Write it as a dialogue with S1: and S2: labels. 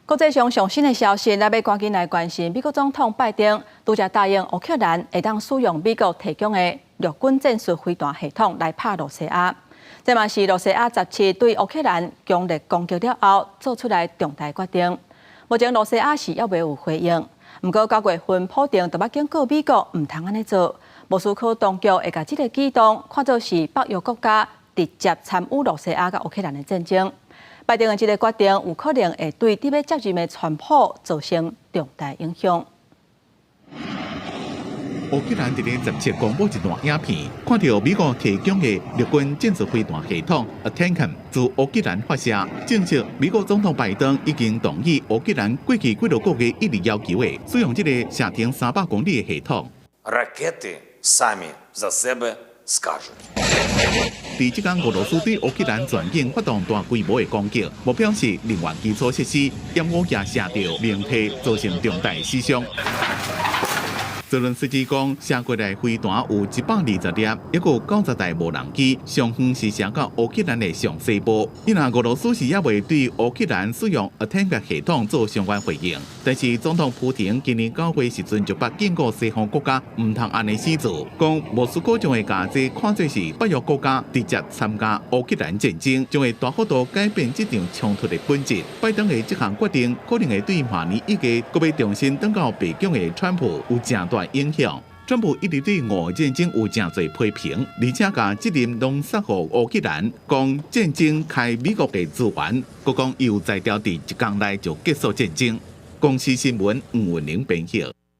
S1: 國際上上新的消息，咱欲趕緊來關心。美國總統拜登拄才答應烏克蘭會當使用美國提供的陸軍戰術飛彈系統來拍羅西亞。這嘛是羅西亞17對烏克蘭強力攻擊了後做出來重大決定。目前羅西亞是猶未有回應。毋過9月份，普丁就欲警告美國毋通按呢做。莫斯科當局會共這個舉動看作是北約國家直接參與羅西亞佮烏克蘭的戰爭。拜登的這個決定有可能會對佇欲接任的川普造成重大影響。
S2: 烏克蘭佇咧17公布一段影片，看著美國提供的陸軍戰術飛彈系統 ATACMS 自烏克蘭發射，證實美國總統拜登已經同意烏克蘭過去幾多個月一直要求的使用這個射程300公里的系統。
S3: Ракети самі за себе скажуть.
S2: 佇這工俄羅斯對烏克蘭全境發動大規模的攻擊，目標是能源基礎設施，掩烏也射著靈體，造成重大死傷。澤倫斯基講，射過來飛彈有120粒，抑閣有90台無人機，上遠是射到烏克蘭的上西部。伊若俄羅斯是猶未對烏克蘭使用 ATACMS 系統做相關回應，但是總統普廷今年9月時陣就捌警告西方國家毋通按呢死做，講莫斯科將會共這看做是北約國家直接參加烏克蘭戰爭，將會大幅度改變這場衝突的本質。拜登的這項決定可能會對明年1月閣欲重新轉到白宮的川普有誠大影響。川普一直對俄戰爭有誠濟批評，而且共責任攏捒予烏克蘭，講戰爭開美國的資源，閣講伊有才調佇一工內就結束戰爭。公視新聞吳文玲編譯。